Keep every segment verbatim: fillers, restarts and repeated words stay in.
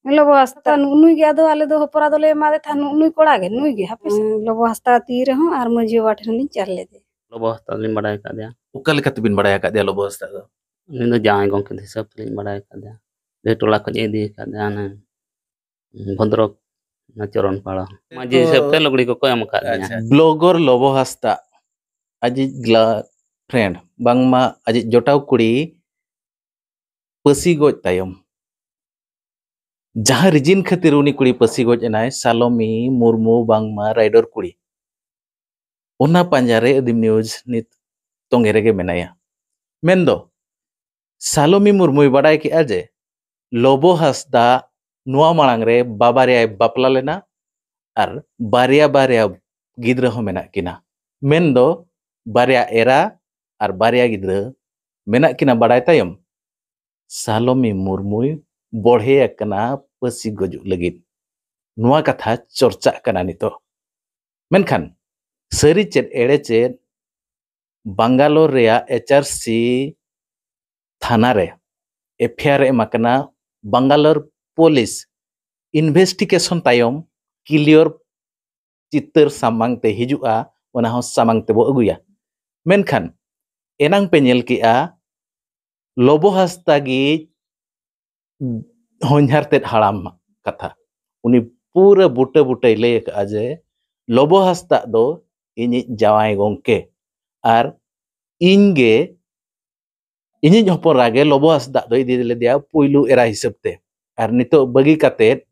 ᱞᱚᱵᱚ ᱦᱟᱸᱥᱫᱟ, ᱱᱩᱜ ᱱᱩᱭ ᱜᱮ ᱟᱫᱚ ᱟᱞᱮ ᱫᱚ ᱦᱚᱯᱚᱨᱟ ᱫᱚᱞᱮ ᱮᱢᱟᱫᱮ ᱛᱟᱦᱮᱸᱫ, ᱱᱩᱜ ᱱᱩᱭ ᱠᱚᱲᱟ ᱜᱮ, ᱱᱩᱭ ᱜᱮ, ᱦᱟᱯᱮ ᱥᱮ᱾ ᱦᱩᱸ, ᱞᱚᱵᱚ ᱦᱟᱸᱥᱫᱟ ᱛᱤ ᱨᱮᱦᱚᱸ ᱟᱨ ᱢᱟᱹᱡᱷᱤ ᱵᱟᱵᱟ ᱴᱷᱮᱱ ᱞᱤᱧ ᱪᱟᱞ ᱞᱮᱫᱮ᱾ ᱞᱚᱵᱚ ᱦᱟᱸᱥᱫᱟ ᱞᱤᱧ ᱵᱟᱰᱟᱭ ᱟᱠᱟᱫᱮᱭᱟ᱾ ᱚᱠᱟ ᱞᱮᱠᱟ ᱛᱮᱵᱤᱱ ᱵᱟᱰᱟᱭ ᱟᱠᱟᱫᱮᱭᱟ ᱞᱚᱵᱚ ᱦᱟᱸᱥᱫᱟ ᱫᱚ? ᱩᱱᱤ ᱫᱚ ᱡᱟᱶᱟᱭ ᱜᱚᱝᱠᱮ ᱦᱤᱥᱟᱹᱵ ᱛᱮᱞᱤᱧ ᱵᱟᱰᱟᱭ ᱟᱠᱟᱫᱮᱭᱟ᱾ ᱰᱷᱮᱨ ᱴᱚᱞᱟ ᱠᱷᱚᱱ ᱮ ᱤᱫᱤ ᱟᱠᱟᱫᱮᱭᱟ, ᱚᱱᱮ ᱵᱷᱚᱫᱨᱚᱠ, ᱚᱱᱟ ᱪᱚᱨᱚᱱ ᱯᱟᱲᱟ᱾ ᱢᱟᱹᱡᱷᱤ ᱦᱤᱥᱟᱹᱵ ᱛᱮ ᱞᱩᱜᱽᱲᱤ ᱠᱚᱠᱚ ᱮᱢ ᱟᱠᱟᱫ ᱞᱤᱧᱟ᱾ ᱟᱪᱪᱷᱟ᱾ ᱵᱞᱚᱜᱚᱨ ᱞᱚᱵᱚ ᱦᱟᱸᱥᱫᱟ, ᱟᱡᱤᱡ ᱜᱞᱟ friend, ᱵᱟᱝᱢᱟ ᱟᱡᱤᱡ ᱡᱚᱴᱟᱣ ᱠᱩᱲᱤ ᱯᱟᱹᱥᱤ ᱜᱚᱡ ᱛᱟᱭᱚᱢ ᱡᱟᱦᱟᱸ reason ᱠᱷᱟᱹᱛᱤᱨ ᱩᱱᱤ ᱠᱩᱲᱤ ᱯᱟᱹᱥᱤ ᱜᱚᱡ ᱮᱱᱟᱭ, ᱥᱟᱞᱚᱢᱤ ᱢᱩᱨᱢᱩ ᱵᱟᱝᱢᱟ ᱨᱟᱭᱰᱚᱨ ᱠᱩᱲᱤ, ᱚᱱᱟ ᱯᱟᱸᱡᱟ ᱨᱮ ᱟᱹᱫᱤᱢ news ᱱᱤᱛ ᱛᱚᱸᱜᱮ ᱨᱮᱜᱮ ᱢᱮᱱᱟᱭᱟ᱾ ᱢᱮᱱᱫᱚ, ᱥᱟᱞᱚᱢᱤ ᱢᱩᱨᱢᱩᱭ ᱵᱟᱰᱟᱭ ᱠᱮᱜᱼᱟ ᱡᱮ ᱞᱚᱵᱚ ᱦᱟᱸᱥᱫᱟ ᱱᱚᱣᱟ ᱢᱟᱲᱟᱝ ᱨᱮ ᱵᱟᱵᱟᱨᱭᱟᱭ ᱵᱟᱯᱞᱟ ᱞᱮᱱᱟ ᱟᱨ ᱵᱟᱨᱭᱟ ᱵᱟᱨᱭᱟ ᱜᱤᱫᱽᱨᱟᱹ ᱦᱚᱸ ᱢᱮᱱᱟᱜ ᱠᱤᱱᱟ᱾ ᱢᱮᱱᱫᱚ, ᱵᱟᱨᱭᱟ ᱮᱨᱟ ᱟᱨ ᱵᱟᱨᱭᱟ ᱜᱤᱫᱽᱨᱟᱹ ᱢᱮᱱᱟᱜ ᱠᱤᱱᱟ ᱵᱟᱰᱟᱭ ᱛᱟᱭᱚᱢ, ᱥᱟᱞᱚᱢᱤ ᱢᱩᱨᱢᱩᱭ ᱵᱚᱲᱦᱮ ᱟᱠᱟᱱᱟ ᱯᱟᱹᱥᱤ ᱜᱚᱡᱩᱜ ᱞᱟᱹᱜᱤᱫ᱾ ᱱᱚᱣᱟ ᱠᱟᱛᱷᱟ ᱪᱚᱨᱪᱟᱜ ᱠᱟᱱᱟ ᱱᱤᱛᱚᱜ᱾ ᱢᱮᱱᱠᱷᱟᱱ ᱥᱟᱹᱨᱤ ᱪᱮᱫ ᱮᱲᱮ ᱪᱮᱫ, ᱵᱟᱝᱜᱟᱞᱳᱨ ᱨᱮᱭᱟᱜ H R C ᱛᱷᱟᱱᱟ ᱨᱮ F I R ᱮᱢ ᱟᱠᱟᱱᱟ᱾ ᱵᱟᱝᱜᱟᱞᱳᱨ ᱯᱩᱞᱤᱥ investigation ᱛᱟᱭᱚᱢ clear ᱪᱤᱛᱟᱹᱨ ᱥᱟᱢᱟᱝ ᱛᱮ ᱦᱤᱡᱩᱜᱼᱟ, ᱚᱱᱟ ᱦᱚᱸ ᱥᱟᱢᱟᱝ ᱛᱮᱵᱚ ᱟᱹᱜᱩᱭᱟ᱾ ᱢᱮᱱᱠᱷᱟᱱ ᱮᱱᱟᱝ ᱯᱮ ᱧᱮᱞ ᱠᱮᱜᱼᱟ ᱞᱚᱵᱚ ᱦᱟᱸᱥᱫᱟ ᱜᱮ ᱦᱚᱧᱦᱟᱨ ᱛᱮᱫ ᱦᱟᱲᱟᱢ ᱠᱟᱛᱷᱟ, ᱩᱱᱤ ᱯᱩᱨᱟᱹ ᱵᱩᱴᱟᱹ ᱵᱩᱴᱟᱹᱭ ᱞᱟᱹᱭ ᱟᱠᱟᱫᱼᱟ ᱡᱮ ᱞᱚᱵᱚ ᱦᱟᱸᱥᱫᱟᱜ ᱫᱚ ᱤᱧᱤᱡ ᱡᱟᱶᱟᱭ ᱜᱚᱝᱠᱮ ᱟᱨ ᱤᱧ ᱜᱮ ᱤᱧᱤᱡ ᱦᱚᱯᱚᱱ ᱮᱨᱟ ᱜᱮ ᱞᱚᱵᱚ ᱦᱟᱸᱥᱫᱟᱜ ᱫᱚᱭ ᱤᱫᱤ ᱞᱮᱫᱮᱭᱟ ᱯᱩᱭᱞᱩ ᱮᱨᱟ ᱦᱤᱥᱟᱹᱵ ᱛᱮ, ᱟᱨ ᱱᱤᱛᱚᱜ ᱵᱟᱹᱜᱤ ᱠᱟᱛᱮᱫ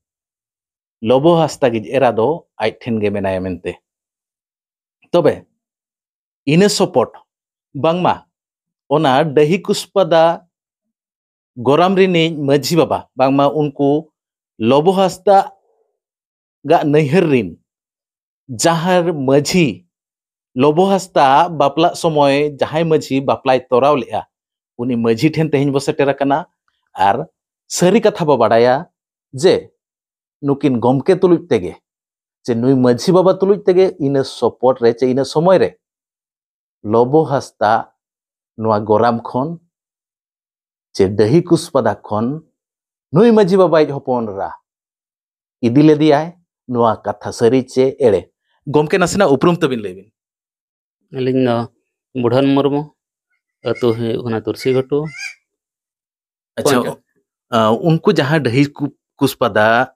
ᱞᱚᱵᱚ ᱦᱟᱸᱥᱫᱟ ᱜᱮ ᱮᱨᱟ ᱫᱚ ᱟᱡ ᱴᱷᱮᱱ ᱜᱮ ᱢᱮᱱᱟᱭᱟ ᱢᱮᱱᱛᱮ᱾ ᱛᱚᱵᱮ ᱤᱱᱟᱹ ᱥᱚᱯᱚᱴ ᱵᱟᱝᱢᱟ ᱚᱱᱟ ᱰᱟᱹᱦᱤ ᱠᱩᱥᱯᱟᱫᱟ ᱜᱚᱨᱟᱢ ᱨᱤᱱᱤᱡ ᱢᱟᱹᱡᱷᱤ ᱵᱟᱵᱟ, ᱵᱟᱝᱢᱟ ᱩᱱᱠᱩ ᱞᱚᱵᱚ ᱦᱟᱸᱥᱫᱟᱜ ᱜᱟᱜ ᱱᱟᱹᱭᱦᱟᱹᱨ ᱨᱤᱱ ᱡᱟᱦᱟᱸ ᱢᱟᱹᱡᱷᱤ, ᱞᱚᱵᱚ ᱦᱟᱸᱥᱫᱟ ᱵᱟᱯᱞᱟᱜ ᱥᱚᱢᱚᱭ ᱡᱟᱦᱟᱸᱭ ᱢᱟᱹᱡᱷᱤ ᱵᱟᱯᱞᱟᱭ ᱛᱚᱨᱟᱣ ᱞᱮᱜᱼᱟ, ᱩᱱᱤ ᱢᱟᱹᱡᱷᱤ ᱴᱷᱮᱱ ᱛᱮᱦᱮᱧ ᱵᱚ ᱥᱮᱴᱮᱨ ᱟᱠᱟᱱᱟ᱾ ᱟᱨ ᱥᱟᱹᱨᱤ ᱠᱟᱛᱷᱟ ᱵᱚ ᱵᱟᱰᱟᱭᱟ ᱡᱮ ᱱᱩᱠᱤᱱ ᱜᱚᱢᱠᱮ ᱛᱩᱞᱩᱡ ᱛᱮᱜᱮ, ᱪᱮ ᱱᱩᱭ ᱢᱟᱹᱡᱷᱤ ᱵᱟᱵᱟ ᱛᱩᱞᱩᱡ ᱛᱮᱜᱮ ᱤᱱᱟᱹ ᱥᱚᱯᱚᱴ ᱨᱮ ᱪᱮ ᱤᱱᱟᱹ ᱥᱚᱢᱚᱭ ᱨᱮ ᱞᱚᱵᱚ ᱦᱟᱸᱥᱫᱟ ᱱᱚᱣᱟ ᱜᱚᱨᱟᱢ ᱠᱷᱚᱱ ᱪᱮ ᱰᱟᱹᱦᱤ ᱠᱩᱥᱯᱟᱫᱟ ᱠᱷᱚᱱ ᱱᱩᱭ ᱢᱟᱹᱡᱷᱤ ᱵᱟᱵᱟᱭᱤᱡ ᱦᱚᱯᱚᱱ ᱮᱨᱟ ᱤᱫᱤ ᱞᱮᱫᱮᱭᱟᱭ᱾ ᱱᱚᱣᱟ ᱠᱟᱛᱷᱟ ᱥᱟᱹᱨᱤ ᱪᱮ ᱮᱲᱮ? ᱜᱚᱢᱠᱮ, ᱱᱟᱥᱮᱱᱟᱜ ᱩᱯᱨᱩᱢ ᱛᱟᱹᱵᱤᱱ ᱞᱟᱹᱭ ᱵᱤᱱ᱾ ᱟᱹᱞᱤᱧ ᱫᱚ ᱵᱩᱰᱷᱟᱹᱱ ᱢᱩᱨᱢᱩ, ᱟᱹᱛᱩ ᱦᱩᱭᱩᱜ ᱠᱟᱱᱟ ᱛᱩᱨᱥᱤ ᱜᱷᱩᱴᱩ᱾ ᱟᱪᱪᱷᱟ, ᱯᱚᱧᱪᱟᱭᱮᱛ᱾ ᱟ, ᱩᱱᱠᱩ ᱡᱟᱦᱟᱸ ᱰᱟᱹᱦᱤ ᱠᱩ-, ᱠᱩᱥᱯᱟᱫᱟ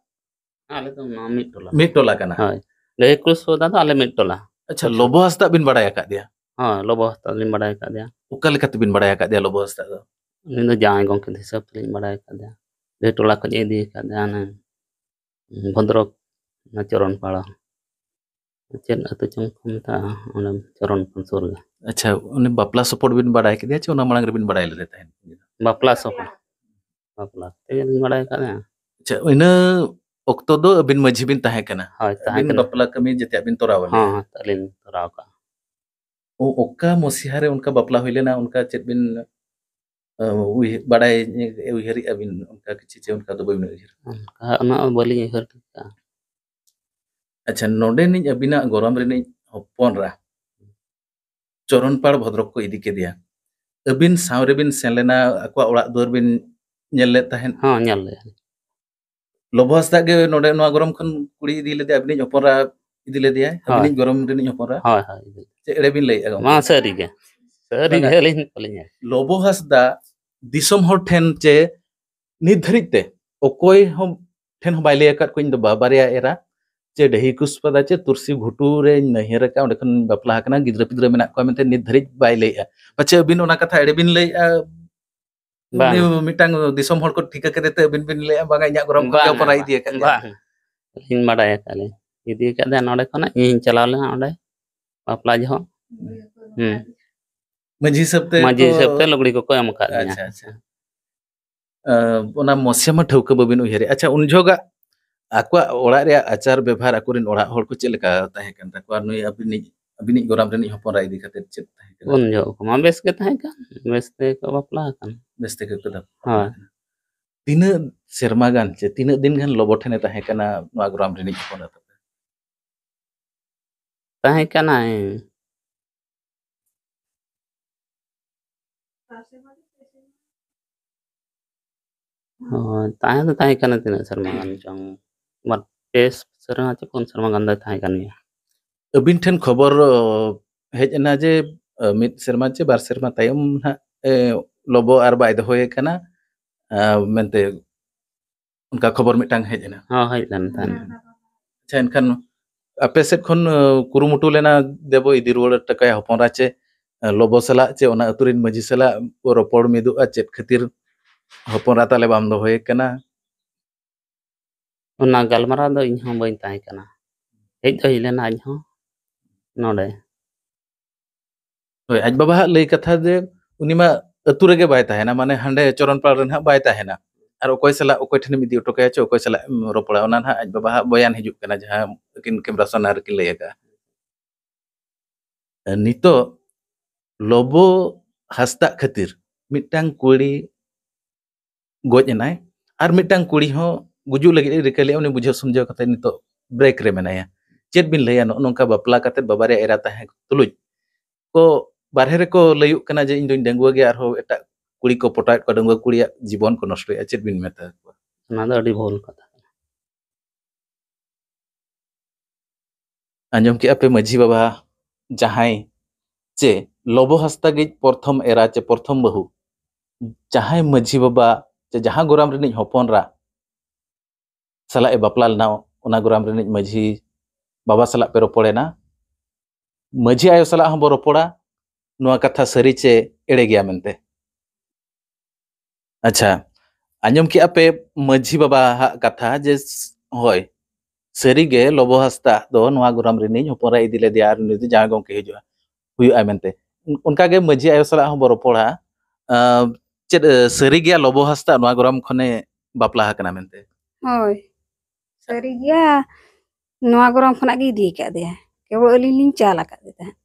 ᱟᱞᱮ ᱫᱚ ᱱᱚᱣᱟ ᱢᱤᱫ ᱴᱚᱞᱟ᱾ ᱢᱤᱫ ᱴᱚᱞᱟ ᱠᱟᱱᱟ᱾ ᱦᱳᱭ, ᱰᱟᱹᱦᱤ ᱠᱩᱥᱯᱟᱫᱟ ᱫᱚ ᱟᱞᱮ ᱢᱤᱫ ᱴᱚᱞᱟ᱾ ᱟᱪᱪᱷᱟ, ᱟᱪᱪᱷᱟ᱾ ᱞᱚᱵᱚ ᱦᱟᱸᱥᱫᱟ ᱵᱤᱱ ᱵᱟᱲᱟᱭ ᱟᱠᱟᱫᱮᱭᱟ? ᱦᱳᱭ, ᱞᱚᱵᱚ ᱦᱟᱸᱥᱫᱟ ᱞᱤᱧ ᱵᱟᱲᱟᱭ ᱟᱠᱟᱫᱮᱭᱟ᱾ ᱚᱠᱟ ᱞᱮᱠᱟ ᱛᱮᱵᱤᱱ ᱵᱟᱲᱟᱭ ᱟᱠᱟᱫᱮᱭᱟ ᱞᱚᱵᱚ ᱦᱟᱸᱥᱫᱟ ᱫᱚ? ᱩᱱᱤ ᱫᱚ ᱡᱟᱶᱟᱭ ᱜᱚᱢᱠᱮ ᱦᱤᱥᱟᱹᱵ ᱛᱮᱞᱤᱧ ᱵᱟᱲᱟᱭ ᱟᱠᱟᱫᱮᱭᱟ᱾ ᱰᱟᱹᱦᱤ ᱴᱚᱞᱟ ᱠᱷᱚᱱ ᱮ ᱤᱫᱤ ᱟᱠᱟᱫᱮᱭᱟ, ᱦᱟᱱᱮ ᱵᱷᱚᱫᱨᱚᱠ, ᱚᱱᱟ ᱪᱚᱨᱚᱱ ᱯᱟᱲᱟ᱾ ᱪᱮᱫ ᱟᱹᱛᱩ ᱪᱚᱝ ᱠᱚ ᱢᱮᱛᱟᱜᱼᱟ, ᱚᱸᱰᱮ ᱪᱚᱨᱚᱱ ᱯᱟᱲᱟ ᱥᱩᱨ ᱨᱮ᱾ ᱟᱪᱪᱷᱟ, ᱩᱱᱤ ᱵᱟᱯᱞᱟ ᱥᱚᱯᱚᱴ ᱵᱤᱱ ᱵᱟᱲᱟᱭ ᱠᱮᱫᱮᱭᱟ ᱪᱮ ᱚᱱᱟ ᱢᱟᱲᱟᱝ ᱨᱮᱵᱤᱱ ᱵᱟᱲᱟᱭ ᱞᱮᱫᱮ ᱛᱟᱦᱮᱸᱫ? ᱵᱟᱯᱞᱟ ᱥᱚᱯᱚᱴ᱾ ᱵᱟᱯᱞᱟ ᱠᱟᱛᱮ ᱜᱮᱞᱤᱧ ᱵᱟᱲᱟᱭ ᱟᱠᱟᱫᱼᱟ᱾ ᱟᱪᱪᱷᱟ, ᱤᱱᱟᱹ ᱚᱠᱛᱚ ᱫᱚ ᱟᱹᱵᱤᱱ ᱢᱟᱹᱡᱷᱤ ᱵᱤᱱ ᱛᱟᱦᱮᱸ ᱠᱟᱱᱟ? ᱦᱳᱭ, ᱛᱟᱦᱮᱸ ᱟᱹᱵᱤᱱ ᱠᱟᱱᱟ᱾ ᱵᱟᱯᱞᱟ ᱠᱟᱹᱢᱤ ᱡᱮᱛᱮᱭᱟᱜ ᱵᱤᱱ ᱛᱚᱨᱟᱣ ᱞᱮᱫᱟ? ᱦᱚᱸ, ᱦᱚᱸ, ᱟᱹᱞᱤᱧ ᱞᱤᱧ ᱛᱚᱨᱟᱣ ᱟᱠᱟᱫᱼᱟ᱾ ᱚ-, ᱚᱠᱟ ᱢᱚᱥᱤᱦᱟ ᱨᱮ ᱚᱱᱠᱟ ᱵᱟᱯᱞᱟ ᱦᱩᱭ ᱞᱮᱱᱟ, ᱚᱱᱠᱟ ᱪᱮᱫ ᱵᱤᱱ, ᱟᱹ, ᱩᱭᱦᱟᱹᱨ, ᱵᱟᱲᱟᱭ, ᱩᱭᱦᱟᱹᱨᱮᱜᱼᱟ ᱵᱤᱱ ᱚᱱᱠᱟ ᱠᱤᱪᱷᱩ ᱪᱮ ᱚᱱᱠᱟ ᱫᱚ ᱵᱟᱹᱵᱤᱱ ᱩᱭᱦᱟᱹᱨᱟ? ᱚᱱᱠᱟ ᱩᱱᱟᱹᱜ ᱵᱟᱹᱞᱤᱧ ᱩᱭᱦᱟᱹᱨ ᱴᱷᱤᱠᱟ᱾ ᱟᱪᱪᱷᱟ, ᱱᱚᱰᱮᱱᱤᱡ ᱟᱹᱵᱤᱱᱟᱜ ᱜᱚᱨᱚᱢ ᱨᱤᱱᱤᱡ ᱦᱚᱯᱚᱱ ᱮᱨᱟ ᱪᱚᱨᱚᱱᱯᱟᱲ ᱵᱷᱚᱫᱨᱚᱠ ᱠᱚ ᱤᱫᱤ ᱠᱮᱫᱮᱭᱟ, ᱟᱹᱵᱤᱱ ᱥᱟᱶ ᱨᱮᱵᱤᱱ ᱥᱮᱱ ᱞᱮᱱᱟ, ᱟᱠᱚᱣᱟᱜ ᱚᱲᱟᱜ ᱫᱩᱣᱟᱹᱨ ᱵᱤᱱ ᱧᱮᱞ ᱞᱮᱫ ᱛᱟᱦᱮᱸᱫ? ᱦᱚᱸ, ᱧᱮᱞ ᱞᱮᱫᱼᱟ ᱞᱤᱧ᱾ ᱞᱚᱵᱚ ᱦᱟᱸᱥᱫᱟ ᱜᱮ ᱱᱚᱰᱮ ᱱᱚᱣᱟ ᱜᱚᱨᱚᱢ ᱠᱷᱚᱱ ᱠᱩᱲᱤ ᱤᱫᱤ ᱞᱮᱫᱮᱭᱟ, ᱟᱹᱵᱤᱱᱤᱡ ᱦᱚᱯᱚᱱ ᱮᱨᱟ ᱤᱫᱤ ᱞᱮᱫᱮᱭᱟᱭ, ᱦᱳᱭ᱾ ᱟᱹᱵᱤᱱᱤᱡ ᱜᱚᱨᱚᱢ ᱨᱤᱱᱤᱡ ᱦᱚᱯᱚᱱ ᱮᱨᱟ? ᱦᱳᱭ, ᱦᱳᱭ, ᱤᱫᱤ᱾ ᱪᱮᱫ ᱮᱲᱮ ᱵᱤᱱ ᱞᱟᱹᱭᱮᱫᱼᱟ ᱜᱚᱢᱠᱮ? ᱢᱟ ᱥᱟᱹᱨᱤ ᱜᱮ, ᱥᱟᱹᱨᱤ ᱵᱟᱝᱟ᱾ ᱜᱮ ᱟᱹᱞᱤᱧ ᱵᱟᱹᱞᱤᱧ ᱧᱮᱞ᱾ ᱞᱚᱵᱚ ᱦᱟᱸᱥᱫᱟ ᱫᱤᱥᱚᱢ ᱦᱚᱲ ᱴᱷᱮᱱ ᱪᱮ ᱱᱤᱛ ᱫᱷᱟᱹᱨᱤᱡ ᱛᱮ ᱚᱠᱚᱭ ᱦᱚᱸ ᱴᱷᱮᱱ ᱦᱚᱸ ᱵᱟᱭ ᱞᱟᱹᱭ ᱟᱠᱟᱫ ᱠᱚᱣᱟ, ᱤᱧ ᱫᱚ ᱵᱟ-, ᱵᱟᱨᱭᱟ ᱮᱨᱟ ᱪᱮ ᱰᱟᱹᱦᱤ ᱠᱩᱥᱯᱟᱫᱟ ᱪᱮ ᱛᱩᱨᱥᱤ ᱜᱷᱩᱴᱩ ᱨᱮᱧ ᱱᱟᱹᱦᱭᱟᱹᱨ ᱟᱠᱟᱫᱼᱟ, ᱚᱸᱰᱮ ᱠᱷᱚᱱ ᱵᱟᱯᱞᱟ ᱟᱠᱟᱱᱟ, ᱜᱤᱫᱽᱨᱟᱹ ᱯᱤᱫᱽᱨᱟᱹ ᱢᱮᱱᱟᱜ ᱠᱚᱣᱟ ᱢᱮᱱᱛᱮ ᱱᱤᱛ ᱫᱷᱟᱹᱨᱤᱡ ᱵᱟᱭ ᱞᱟᱹᱭᱮᱫᱼᱟ᱾ ᱯᱟᱪᱷᱮ ᱟᱹᱵᱤᱱ ᱚᱱᱟ ᱠᱟᱛᱷᱟ ᱮᱲᱮ ᱵᱤᱱ ᱞᱟᱹᱭᱮᱫᱼᱟ, ᱵᱟᱝ᱾ ᱩᱱᱤ ᱢᱤᱫᱴᱟᱝ ᱫᱤᱥᱚᱢ ᱦᱚᱲ ᱠᱚ ᱴᱷᱤᱠᱟᱹ ᱠᱮᱫᱮ ᱛᱮ ᱟᱹᱵᱤᱱ ᱵᱤᱱ ᱞᱟᱹᱭᱮᱫᱼᱟ, ᱵᱟᱝᱟ, ᱤᱧᱟᱹᱜ ᱜᱚᱨᱚᱢ ᱠᱷᱚᱱ ᱜᱮ ᱵᱟᱝ, ᱦᱚᱯᱚᱱ ᱮᱨᱟ ᱵᱟᱝ, ᱤᱫᱤ ᱟᱠᱟᱫ ᱫᱮᱭᱟ᱾ ᱵᱟᱝ᱾ ᱟᱹᱞᱤᱧ ᱵᱟᱰᱟᱭ ᱟᱠᱟᱫ ᱞᱤᱧ, ᱤᱫᱤ ᱟᱠᱟᱫ ᱫᱮᱭᱟ ᱱᱚᱰᱮ ᱠᱷᱚᱱᱟᱜ, ᱤᱧ ᱪᱟᱞᱟᱣ ᱞᱮᱱᱟ ᱚᱸᱰᱮ ᱵᱟᱯᱞᱟ ᱡᱚᱦᱚᱜ᱾ ᱦᱩᱸ᱾ ᱢᱟᱹᱡᱷᱤ ᱦᱤᱥᱟᱹᱵ ᱛᱮ ᱢᱟᱹᱡᱷᱤ ᱠᱚ ᱦᱤᱥᱟᱹᱵ ᱛᱮ ᱞᱩᱜᱽᱲᱤ ᱠᱚᱠᱚ ᱮᱢ ᱟᱠᱟᱫ ᱞᱤᱧᱟ᱾ ᱟᱪᱪᱷᱟ, ᱟᱪᱪᱷᱟ᱾ ᱟᱸ, ᱚᱱᱟ ᱢᱚᱥᱮ ᱢᱟ ᱴᱷᱟᱹᱣᱠᱟᱹ ᱵᱟᱹᱵᱤᱱ ᱩᱭᱦᱟᱹᱨᱮᱫᱼᱟ᱾ ᱟᱪᱪᱷᱟ, ᱩᱱ ᱡᱚᱦᱚᱜᱟᱜ ᱟᱠᱚᱣᱟᱜ ᱚᱲᱟᱜ ᱨᱮᱭᱟᱜ ᱟᱪᱟᱨ ᱵᱮᱵᱷᱟᱨ, ᱟᱠᱚᱨᱮᱱ ᱚᱲᱟᱜ ᱦᱚᱲ ᱠᱚ ᱪᱮᱫ ᱞᱮᱠᱟ ᱛᱟᱦᱮᱸ ᱠᱟᱱ ᱛᱟᱠᱚᱣᱟ? ᱱᱩᱭ ᱟᱹᱵᱤᱱᱤᱡ, ᱟᱹᱵᱤᱱᱤᱡ ᱜᱚᱨᱟᱢ ᱨᱤᱱᱤᱡ ᱦᱚᱯᱚᱱ ᱮᱨᱟ ᱤᱫᱤ ᱠᱟᱛᱮ ᱪᱮᱫ ᱛᱟᱦᱮᱸ ᱠᱟᱱᱟ? ᱩᱱ ᱡᱚᱦᱚᱜ ᱠᱚᱢᱟ ᱵᱮᱥ ᱜᱮ ᱛᱟᱦᱮᱸ ᱠᱟᱱ, ᱵᱮᱥ ᱛᱮᱜᱮ ᱠᱚ ᱵᱟᱯᱞᱟ ᱟᱠᱟᱱ᱾ ᱵᱮᱥ ᱛᱮᱜᱮ ᱠᱚ ᱵᱟᱯᱞᱟ ᱦᱳᱭ᱾ ᱟᱠᱟᱱᱟ᱾ ᱛᱤᱱᱟᱹᱜ ᱥᱮᱨᱢᱟ ᱜᱟᱱ ᱪᱮ ᱛᱤᱱᱟᱹᱜ ᱫᱤᱱ ᱜᱟᱱ ᱞᱚᱵᱚ ᱴᱷᱮᱱᱮ ᱛᱟᱦᱮᱸ ᱠᱟᱱᱟ ᱱᱚᱣᱟ ᱜᱚᱨᱟᱢ ᱨᱤᱱᱤᱡ ᱦᱚᱯᱚᱱ ᱮᱨᱟ ᱛᱟᱯᱮ? ᱛᱟᱦᱮᱸ ᱠᱟᱱᱟᱭ᱾ ᱦᱳᱭ, ᱛᱟᱦᱮᱸ ᱫᱚ ᱛᱟᱦᱮᱸ ᱠᱟᱱᱟ ᱛᱤᱱᱟᱹᱜ ᱥᱮᱨᱢᱟ ᱜᱟᱱ ᱪᱚᱝ, ᱵᱟᱨ ᱯᱮ ᱥᱮᱨᱢᱟ ᱪᱮ ᱯᱩᱱ ᱥᱮᱨᱢᱟ ᱜᱟᱱ ᱫᱚᱭ ᱛᱟᱦᱮᱸ ᱠᱟᱱ ᱜᱮᱭᱟ᱾ ᱟᱹᱵᱤᱱ ᱴᱷᱮᱱ ᱠᱷᱚᱵᱚᱨ ᱚ, ᱦᱮᱡ ᱮᱱᱟ ᱡᱮ ᱚ, ᱢᱤᱫ ᱥᱮᱨᱢᱟ ᱪᱮ ᱵᱟᱨ ᱥᱮᱨᱢᱟ ᱛᱟᱭᱚᱢ ᱱᱟᱦᱟᱜ ᱮ, ᱞᱚᱵᱚ ᱟᱨ ᱵᱟᱭ ᱫᱚᱦᱚᱭᱮ ᱠᱟᱱᱟ ᱟ, ᱢᱮᱱᱛᱮ ᱚᱱᱠᱟ ᱠᱷᱚᱵᱚᱨ ᱢᱤᱫᱴᱟᱝ ᱦᱮᱡ ᱮᱱᱟ᱾ ᱦᱚᱸ, ᱦᱮᱡ ᱞᱮᱱ ᱛᱟᱦᱮᱸᱱ᱾ ᱟᱪᱪᱷᱟ, ᱮᱱᱠᱷᱟᱱ ᱟᱯᱮ ᱥᱮᱫ ᱠᱷᱚᱱ ᱚ, ᱠᱩᱨᱩᱢᱩᱴᱩ ᱞᱮᱱᱟ ᱫᱮᱵᱚ ᱤᱫᱤ ᱨᱩᱣᱟᱹᱲ ᱦᱚᱴᱚ ᱠᱟᱭᱟ ᱦᱚᱯᱚᱱ ᱮᱨᱟ ᱪᱮ ᱚ, ᱞᱚᱵᱚ ᱥᱟᱞᱟᱜ ᱪᱮ ᱚᱱᱟ ᱟᱹᱛᱩ ᱨᱮᱱ ᱢᱟᱹᱡᱷᱤ ᱥᱟᱞᱟᱜ ᱵᱚ ᱨᱚᱯᱚᱲ ᱢᱤᱫᱚᱜᱼᱟ ᱪᱮᱫ ᱠᱷᱟᱹᱛᱤᱨ ᱦᱚᱯᱚᱱ ᱮᱨᱟ ᱛᱟᱞᱮ ᱵᱟᱢ ᱫᱚᱦᱚᱭᱮ ᱠᱟᱱᱟ? ᱚᱱᱟ ᱜᱟᱞᱢᱟᱨᱟᱣ ᱫᱚ ᱤᱧ ᱦᱚᱸ ᱵᱟᱹᱧ ᱛᱟᱦᱮᱸ ᱠᱟᱱᱟ᱾ ᱦᱮᱡ ᱫᱚ ᱦᱮᱡ ᱞᱮᱱᱟ ᱟᱡ ᱦᱚᱸ ᱱᱚᱰᱮ᱾ ᱦᱳᱭ, ᱟᱡ ᱵᱟᱵᱟ ᱦᱟᱜ ᱞᱟᱹᱭ ᱠᱟᱛᱷᱟ ᱡᱮ ᱩᱱᱤ ᱢᱟ ᱟᱹᱛᱩ ᱨᱮᱜᱮ ᱵᱟᱭ ᱛᱟᱦᱮᱱᱟ, ᱢᱟᱱᱮ ᱦᱟᱸᱰᱮ ᱪᱚᱨᱚᱱᱯᱟᱲ ᱨᱮ ᱱᱟᱦᱟᱜ ᱵᱟᱭ ᱛᱟᱦᱮᱱᱟ᱾ ᱟᱨ ᱚᱠᱚᱭ ᱥᱟᱞᱟᱜ, ᱚᱠᱚᱭ ᱴᱷᱮᱱᱮᱢ ᱤᱫᱤ ᱦᱚᱴᱚ ᱠᱟᱭᱟ ᱪᱮ ᱚᱠᱚᱭ ᱥᱟᱞᱟᱜ ᱮᱢ ᱨᱚᱯᱚᱲᱟ, ᱚᱱᱟ ᱱᱟᱦᱟᱜ ᱟᱡ ᱵᱟᱵᱟ ᱦᱟᱜ ᱵᱚᱭᱟᱱ ᱦᱤᱡᱩᱜ ᱠᱟᱱᱟ, ᱡᱟᱦᱟᱸ ᱟᱹᱠᱤᱱ ᱠᱮᱢᱨᱟ ᱥᱟᱢᱱᱟ ᱨᱮᱠᱤᱱ ᱞᱟᱹᱭ ᱟᱠᱟᱫᱼᱟ᱾ ᱱᱤᱛᱚᱜ ᱞᱚᱵᱚ ᱦᱟᱸᱥᱫᱟᱜ ᱠᱷᱟᱹᱛᱤᱨ ᱢᱤᱫᱴᱟᱝ ᱠᱩᱲᱤ ᱜᱚᱡ ᱮᱱᱟᱭ, ᱟᱨ ᱢᱤᱫᱴᱟᱝ ᱠᱩᱲᱤ ᱦᱚᱸ ᱜᱩᱡᱩᱜ ᱞᱟᱹᱜᱤᱫ ᱮ ᱨᱤᱠᱟᱹ ᱞᱮᱫᱼᱟ, ᱩᱱᱤ ᱵᱩᱡᱷᱟᱹᱣ ᱥᱩᱢᱡᱷᱟᱹᱣ ᱠᱟᱛᱮ ᱱᱤᱛᱚᱜ ᱵᱨᱮᱠ ᱨᱮ ᱢᱮᱱᱟᱭᱟ᱾ ᱪᱮᱫ ᱵᱤᱱ ᱞᱟᱹᱭᱟ, ᱱᱚᱜᱼᱚ ᱱᱚᱝᱠᱟ ᱵᱟᱯᱞᱟ ᱠᱟᱛᱮ ᱵᱟᱵᱟ ᱨᱮᱭᱟᱜ ᱮᱨᱟ ᱛᱟᱦᱮᱸ ᱛᱩᱞᱩᱡ ᱠᱚ ᱵᱟᱨᱦᱮ ᱨᱮᱠᱚ ᱞᱟᱹᱭᱩᱜ ᱠᱟᱱᱟ ᱡᱮ ᱤᱧ ᱫᱚᱧ ᱰᱟᱺᱜᱩᱣᱟᱹ ᱜᱮᱭᱟ, ᱟᱨᱦᱚᱸ ᱮᱴᱟᱜ ᱠᱩᱲᱤ ᱠᱚ ᱯᱚᱴᱟᱣᱮᱫ ᱠᱚᱣᱟ, ᱰᱟᱺᱜᱩᱣᱟᱹ ᱠᱩᱲᱤᱭᱟᱜ ᱡᱤᱵᱚᱱ ᱠᱚ ᱱᱚᱥᱴᱚᱭᱮᱫᱼᱟ, ᱪᱮᱫ ᱵᱤᱱ ᱢᱮᱛᱟ ᱠᱚᱣᱟ? ᱚᱱᱟ ᱫᱚ ᱟᱹᱰᱤ ᱵᱷᱩᱞ ᱠᱟᱛᱷᱟ ᱠᱟᱱᱟ᱾ ᱟᱸᱡᱚᱢ ᱠᱮᱜᱼᱟ ᱯᱮ ᱢᱟᱹᱡᱷᱤ ᱵᱟᱵᱟ, ᱡᱟᱦᱟᱸᱭ ᱪᱮ ᱞᱚᱵᱚ ᱦᱟᱸᱥᱫᱟ ᱜᱮ ᱯᱨᱚᱛᱷᱚᱢ ᱮᱨᱟ ᱪᱮ ᱯᱨᱚᱛᱷᱚᱢ ᱵᱟᱹᱦᱩ, ᱡᱟᱦᱟᱸᱭ ᱢᱟᱹᱡᱷᱤ ᱵᱟᱵᱟ ᱪᱮ ᱡᱟᱦᱟᱸ ᱜᱚᱨᱟᱢ ᱨᱤᱱᱤᱡ ᱦᱚᱯᱚᱱ ᱮᱨᱟ ᱥᱟᱞᱟᱜ ᱮ ᱵᱟᱯᱞᱟ ᱞᱮᱱᱟ, ᱚᱱᱟ ᱜᱚᱨᱟᱢ ᱨᱤᱱᱤᱡ ᱢᱟᱹᱡᱷᱤ ᱵᱟᱵᱟ ᱥᱟᱞᱟᱜ ᱯᱮ ᱨᱚᱯᱚᱲᱮᱱᱟ, ᱢᱟᱹᱡᱷᱤ ᱟᱭᱳ ᱥᱟᱞᱟᱜ ᱦᱚᱸᱵᱚ ᱨᱚᱯᱚᱲᱟ, ᱱᱚᱣᱟ ᱠᱟᱛᱷᱟ ᱥᱟᱹᱨᱤ ᱪᱮ ᱮᱲᱮ ᱜᱮᱭᱟ ᱢᱮᱱᱛᱮ᱾ ᱟᱪᱪᱷᱟ, ᱟᱸᱡᱚᱢ ᱠᱮᱜᱼᱟ ᱯᱮ ᱢᱟᱹᱡᱷᱤ ᱵᱟᱵᱟ ᱦᱟᱜ ᱠᱟᱛᱷᱟ ᱡᱮ ᱥ-, ᱦᱳᱭ, ᱥᱟᱹᱨᱤ ᱜᱮ ᱞᱚᱵᱚ ᱦᱟᱸᱥᱫᱟ ᱫᱚ ᱱᱚᱣᱟ ᱜᱚᱨᱟᱢ ᱨᱤᱱᱤᱡ ᱦᱚᱯᱚᱱ ᱮᱨᱟ ᱤᱫᱤ ᱞᱮᱫᱮᱭᱟ ᱟᱨ ᱩᱱᱤ ᱫᱚ ᱡᱟᱶᱟᱭ ᱜᱚᱢᱠᱮ ᱦᱤᱡᱩᱜᱼᱟ, ᱦᱩᱭᱩᱜᱼᱟ ᱢᱮᱱᱛᱮ᱾ ᱚᱱᱠᱟ ᱜᱮ ᱢᱟᱹᱡᱷᱤ ᱟᱭᱳ ᱥᱟᱞᱟᱜ ᱦᱚᱸᱵᱚ ᱨᱚᱯᱚᱲᱟ᱾ ᱟᱸ, ᱪᱮᱫ, ᱮ, ᱥᱟᱹᱨᱤ ᱜᱮᱭᱟ ᱞᱚᱵᱚ ᱦᱟᱸᱥᱫᱟ ᱱᱚᱣᱟ ᱜᱚᱨᱟᱢ ᱠᱷᱚᱱᱮ ᱵᱟᱯᱞᱟ ᱟᱠᱟᱱᱟ ᱢᱮᱱᱛᱮ? ᱦᱳᱭ, ᱥᱟᱹᱨᱤ ᱜᱮᱭᱟ, ᱱᱚᱣᱟ ᱜᱚᱨᱟᱢ ᱠᱷᱚᱱᱟᱜ ᱜᱮ ᱤᱫᱤ ᱟᱠᱟᱫᱮᱭᱟ, ᱠᱮᱵᱚᱞ ᱟᱹᱞᱤᱧ ᱞᱤᱧ ᱪᱟᱞ ᱟᱠᱟᱫᱮ ᱛᱟᱦᱮᱸᱫ᱾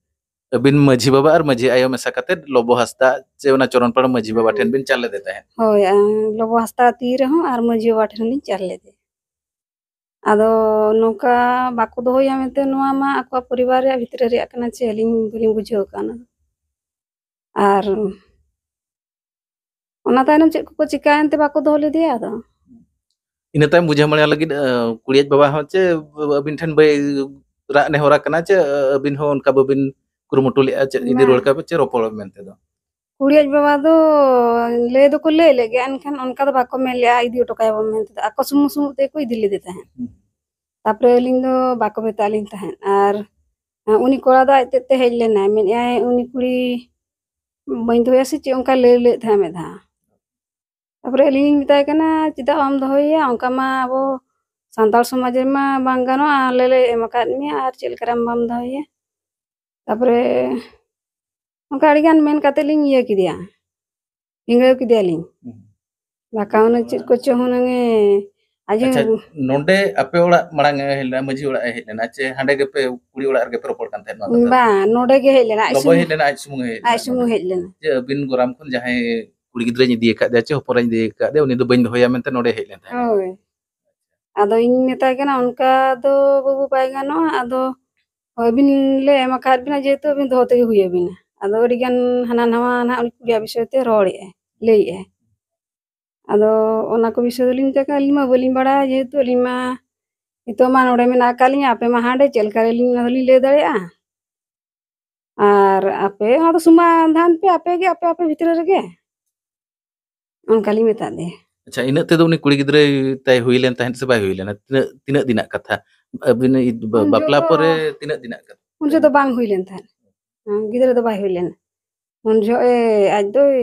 ᱟᱹᱵᱤᱱ ᱢᱟᱹᱡᱷᱤ ᱵᱟᱵᱟ ᱟᱨ ᱢᱟᱹᱡᱷᱤ ᱟᱭᱳ ᱢᱮᱥᱟ ᱠᱟᱛᱮ ᱞᱚᱵᱚ ᱦᱟᱸᱥᱫᱟ ᱪᱮ ᱚᱱᱟ ᱪᱚᱨᱚᱱᱯᱟᱲ ᱢᱟᱹᱡᱷᱤ ᱵᱟᱵᱟ ᱴᱷᱮᱱ ᱵᱤᱱ ᱪᱟᱞ ᱞᱮᱫᱮ ᱛᱟᱦᱮᱸᱫ? ᱦᱳᱭ, ᱟ, ᱞᱚᱵᱚ ᱦᱟᱸᱥᱫᱟ ᱛᱤ ᱨᱮᱦᱚᱸ ᱟᱨ ᱢᱟᱹᱡᱷᱤ ᱵᱟᱵᱟ ᱴᱷᱮᱱ ᱞᱤᱧ ᱪᱟᱞ ᱞᱮᱫᱮ᱾ ᱟᱫᱚ ᱱᱚᱝᱠᱟ ᱵᱟᱠᱚ ᱫᱚᱦᱚᱭᱟ ᱢᱮᱱᱛᱮ ᱱᱚᱣᱟ ᱢᱟ ᱟᱠᱚᱣᱟᱜ ᱯᱚᱨᱤᱵᱟᱨ ᱨᱮᱭᱟᱜ ᱵᱷᱤᱛᱨᱤ ᱨᱮᱭᱟᱜ ᱠᱟᱱᱟ, ᱪᱮ ᱟᱹᱞᱤᱧ ᱵᱟᱹᱞᱤᱧ ᱵᱩᱡᱷᱟᱹᱣ ᱠᱟᱜᱼᱟ ᱚᱱᱟ ᱫᱚ᱾ ᱟᱨ ᱚᱱᱟ ᱛᱟᱭᱱᱚᱢ ᱪᱮᱫ ᱠᱚᱠᱚ ᱪᱤᱠᱟᱭᱮᱱ ᱛᱮ ᱵᱟᱠᱚ ᱫᱚᱦᱚ ᱞᱮᱫᱮᱭᱟ ᱟᱫᱚ᱾ ᱤᱱᱟᱹ ᱛᱟᱭᱚᱢ ᱵᱩᱡᱷᱟᱹᱣ ᱢᱟᱱᱮ ᱞᱟᱹᱜᱤᱫ, ᱟᱹ, ᱠᱩᱲᱤᱭᱟᱜ ᱵᱟᱵᱟ ᱦᱚᱸ ᱪᱮ ᱟᱹᱵᱤᱱ ᱴᱷᱮᱱ ᱵᱟᱭ ᱨᱟᱜ ᱱᱮᱦᱚᱨ ᱟᱠᱟᱱᱟ ᱪᱮ, ᱟᱹ, ᱟᱹᱵᱤᱱ ᱦᱚᱸ ᱚᱱᱠᱟ ᱵᱟᱹᱵᱤᱱ ᱠᱩᱨᱩᱢᱩᱴᱩ ᱞᱮᱫᱼᱟ ᱪᱮ ᱤᱫᱤ ᱵᱟᱝ᱾ ᱨᱩᱣᱟᱹᱲ ᱠᱟᱭᱟ ᱯᱮ ᱪᱮ ᱨᱚᱯᱚᱲ ᱢᱮᱱᱛᱮ ᱫᱚ? ᱠᱩᱲᱤᱭᱟᱜ ᱵᱟᱵᱟ ᱫᱚ ᱞᱟᱹᱭ ᱫᱚᱠᱚ ᱞᱟᱹᱭ ᱞᱮᱫ ᱜᱮᱭᱟ, ᱮᱱᱠᱷᱟᱱ ᱚᱱᱠᱟ ᱫᱚ ᱵᱟᱠᱚ ᱢᱮᱱ ᱞᱮᱫᱼᱟ ᱤᱫᱤ ᱦᱚᱴᱚ ᱠᱟᱭᱟᱵᱚᱱ ᱢᱮᱱᱛᱮ ᱫᱚ᱾ ᱟᱠᱚ ᱥᱩᱢᱩᱝ ᱥᱩᱢᱩᱝ ᱛᱮᱠᱚ ᱤᱫᱤ ᱞᱮᱫᱮ ᱛᱟᱦᱮᱸᱫ᱾ ᱦᱩᱸ᱾ ᱛᱟᱯᱚᱨᱮ ᱟᱹᱞᱤᱧ ᱫᱚ ᱵᱟᱠᱚ ᱢᱮᱛᱟᱜ ᱞᱤᱧ ᱛᱟᱦᱮᱸᱫ᱾ ᱟᱨ ᱩᱱᱤ ᱠᱚᱲᱟ ᱫᱚ ᱟᱡ ᱛᱮᱫ ᱛᱮ ᱦᱮᱡ ᱞᱮᱱᱟᱭ, ᱢᱮᱱᱮᱫᱼᱟᱭ, "ᱩᱱᱤ ᱠᱩᱲᱤ ᱵᱟᱹᱧ ᱫᱚᱦᱚᱭᱟ ᱥᱮ ᱪᱮᱫ?" ᱚᱱᱠᱟ ᱞᱟᱹᱭ ᱞᱮᱫ ᱛᱟᱦᱮᱸᱫ ᱢᱤᱫ ᱫᱷᱟᱣ᱾ ᱛᱟᱯᱚᱨᱮ ᱟᱹᱞᱤᱧ ᱞᱤᱧ ᱢᱮᱛᱟᱭ ᱠᱟᱱᱟ, "ᱪᱮᱫᱟᱜ ᱵᱟᱢ ᱫᱚᱦᱚᱭᱮᱭᱟ? ᱚᱱᱠᱟ ᱢᱟ ᱟᱵᱚ ᱥᱟᱱᱛᱟᱲ ᱥᱚᱢᱟᱡᱽ ᱨᱮᱢᱟ ᱵᱟᱝ ᱜᱟᱱᱚᱜᱼᱟ, ᱟᱞᱮ ᱞᱮ ᱮᱢ ᱟᱠᱟᱫ ᱢᱮᱭᱟ, ᱟᱨ ᱪᱮᱫ ᱞᱮᱠᱟᱨᱮᱢ ᱵᱟᱢ ᱫᱚᱦᱚᱭᱮᱭᱟ?" ᱛᱟᱯᱚᱨᱮ ᱚᱱᱠᱟ ᱟᱹᱰᱤᱜᱟᱱ ᱢᱮᱱ ᱠᱟᱛᱮᱫ ᱞᱤᱧ ᱤᱭᱟᱹ ᱠᱮᱫᱮᱭᱟ, ᱵᱷᱤᱸᱜᱟᱹᱣ ᱠᱮᱫᱮᱭᱟᱞᱤᱧ᱾ ᱦᱩᱸ᱾ ᱵᱟᱠᱷᱟᱱ ᱚᱱᱮ ᱪᱮᱫ ᱠᱚᱪᱚ ᱦᱩᱱᱟᱹᱝ ᱮ ᱟᱸᱡᱚᱢ᱾ ᱟᱪᱪᱷᱟ, ᱱᱚᱰᱮ ᱟᱯᱮ ᱚᱲᱟᱜ ᱢᱟᱲᱟᱝ ᱮ ᱦᱮᱡ ᱞᱮᱱᱟ, ᱢᱟᱹᱡᱷᱤ ᱚᱲᱟᱜ ᱮ ᱦᱮᱡ ᱞᱮᱱᱟ, ᱪᱮ ᱦᱟᱸᱰᱮ ᱜᱮᱯᱮ ᱠᱩᱲᱤ ᱚᱲᱟᱜ ᱨᱮᱜᱮ ᱯᱮ ᱨᱚᱯᱚᱲ ᱠᱟᱱ ᱛᱟᱦᱮᱸᱫ ᱱᱚᱣᱟ ᱠᱟᱛᱷᱟ? ᱵᱟᱝ, ᱱᱚᱰᱮ ᱜᱮ ᱦᱮᱡ ᱞᱮᱱᱟ, ᱟᱡ ᱫᱚ ᱵᱟᱭ ᱥᱩᱢᱩᱝ᱾ ᱦᱮᱡ ᱞᱮᱱᱟ, ᱟᱡ ᱥᱩᱢᱩᱝ ᱮ ᱦᱮᱡ ᱞᱮᱱᱟ᱾ ᱟᱡ ᱥᱩᱢᱩᱝ ᱦᱮᱡ ᱞᱮᱱᱟ᱾ ᱡᱮ ᱟᱹᱵᱤᱱ ᱜᱚᱨᱟᱢ ᱠᱷᱚᱱ ᱡᱟᱦᱟᱸᱭ ᱠᱩᱲᱤ ᱜᱤᱫᱽᱨᱟᱹᱧ ᱤᱫᱤ ᱟᱠᱟᱫᱮᱭᱟ ᱪᱮ ᱦᱚᱯᱚᱱ ᱤᱧ ᱤᱫᱤ ᱟᱠᱟᱫᱮᱭᱟ, ᱩᱱᱤ ᱫᱚ ᱵᱟᱹᱧ ᱫᱚᱦᱚᱭᱟ ᱢᱮᱱᱛᱮ ᱱᱚᱰᱮ ᱦᱮᱡ ᱞᱮᱱ ᱛᱟᱦᱮᱸᱫ᱾ ᱦᱳᱭ᱾ ᱟᱫᱚ ᱤᱧ ᱢᱮᱛᱟᱭ ᱠᱟᱱᱟ, "ᱚᱱᱠᱟ ᱫᱚ ᱵᱟᱹᱵᱩ ᱵᱟᱭ ᱜᱟᱱᱚᱜᱼᱟ, ᱟᱫᱚ ᱟᱹᱵᱤᱱ ᱞᱮ ᱮᱢ ᱟᱠᱟᱫ ᱵᱤᱱᱟ, ᱡᱮᱦᱮᱛᱩ ᱟᱹᱵᱤᱱ ᱫᱚᱦᱚ ᱛᱮᱜᱮ ᱦᱩᱭ ᱟᱹᱵᱤᱱᱟ᱾" ᱟᱫᱚ ᱟᱹᱰᱤᱜᱟᱱ ᱦᱟᱱᱟ ᱱᱟᱣᱟ ᱱᱟᱦᱟᱜ ᱩᱱᱤ ᱠᱩᱲᱤᱭᱟᱜ ᱵᱤᱥᱚᱭ ᱛᱮ ᱨᱚᱲᱮᱫᱼᱟᱭ, ᱞᱟᱹᱭᱮᱫᱼᱟᱭ᱾ ᱟᱫᱚ ᱚᱱᱟ ᱠᱚ ᱵᱤᱥᱚᱭ ᱫᱚᱞᱤᱧ ᱢᱮᱛᱟᱭ ᱠᱟᱱᱟ, "ᱟᱹᱞᱤᱧ ᱢᱟ ᱵᱟᱹᱞᱤᱧ ᱵᱟᱲᱟᱭᱟ, ᱡᱮᱦᱮᱛᱩ ᱟᱹᱞᱤᱧ ᱢᱟ ᱱᱤᱛᱚᱜ ᱢᱟ ᱱᱚᱰᱮ ᱢᱮᱱᱟᱜ ᱟᱠᱟᱫ ᱞᱤᱧᱟ, ᱟᱯᱮ ᱢᱟ ᱦᱟᱸᱰᱮ, ᱪᱮᱫ ᱞᱮᱠᱟ ᱨᱮᱞᱤᱧ ᱚᱱᱟ ᱫᱚᱞᱤᱧ ᱞᱟᱹᱭ ᱫᱟᱲᱮᱭᱟᱜᱼᱟ? ᱟᱨ ᱟᱯᱮ ᱚᱱᱟ ᱫᱚ ᱥᱚᱢᱟᱫᱷᱟᱱ ᱯᱮ, ᱟᱯᱮ ᱜᱮ ᱟᱯᱮ ᱟᱯᱮ ᱵᱷᱤᱛᱨᱤ ᱨᱮᱜᱮ᱾" ᱚᱱᱠᱟ ᱞᱤᱧ ᱢᱮᱛᱟᱫ ᱫᱮᱭᱟ᱾ ᱟᱪᱪᱷᱟ, ᱤᱱᱟᱹᱜ ᱛᱮᱫᱚ ᱩᱱᱤ ᱠᱩᱲᱤ ᱜᱤᱫᱽᱨᱟᱹ ᱛᱟᱭ ᱦᱩᱭ ᱞᱮᱱ ᱛᱟᱦᱮᱸᱫ ᱥᱮ ᱵᱟᱭ ᱦᱩᱭ ᱞᱮᱱᱟ? ᱛᱤᱱᱟᱹᱜ, ᱛᱤᱱᱟᱹᱜ ᱫᱤᱱᱟᱜ ᱠᱟᱛᱷᱟ? ᱟᱹᱵᱤᱱ ᱤ-, ᱵᱟ-, ᱩᱱ ᱵᱟᱯᱞᱟ ᱡᱚᱦᱚᱜ ᱯᱚᱨᱮ ᱫᱚ, ᱛᱤᱱᱟᱹᱜ ᱫᱤᱱᱟᱜ ᱠᱟᱛᱷᱟ? ᱩᱱ ᱡᱚᱦᱚᱜ ᱫᱚ ᱵᱟᱝ ᱦᱩᱭ ᱞᱮᱱ ᱛᱟᱦᱮᱸᱫ᱾ ᱦᱮᱸ, ᱜᱤᱫᱽᱨᱟᱹ ᱫᱚ ᱵᱟᱭ ᱦᱩᱭ ᱞᱮᱱᱟ᱾ ᱩᱱ ᱡᱚᱦᱚᱜ ᱮ, ᱟᱡ ᱫᱚᱭ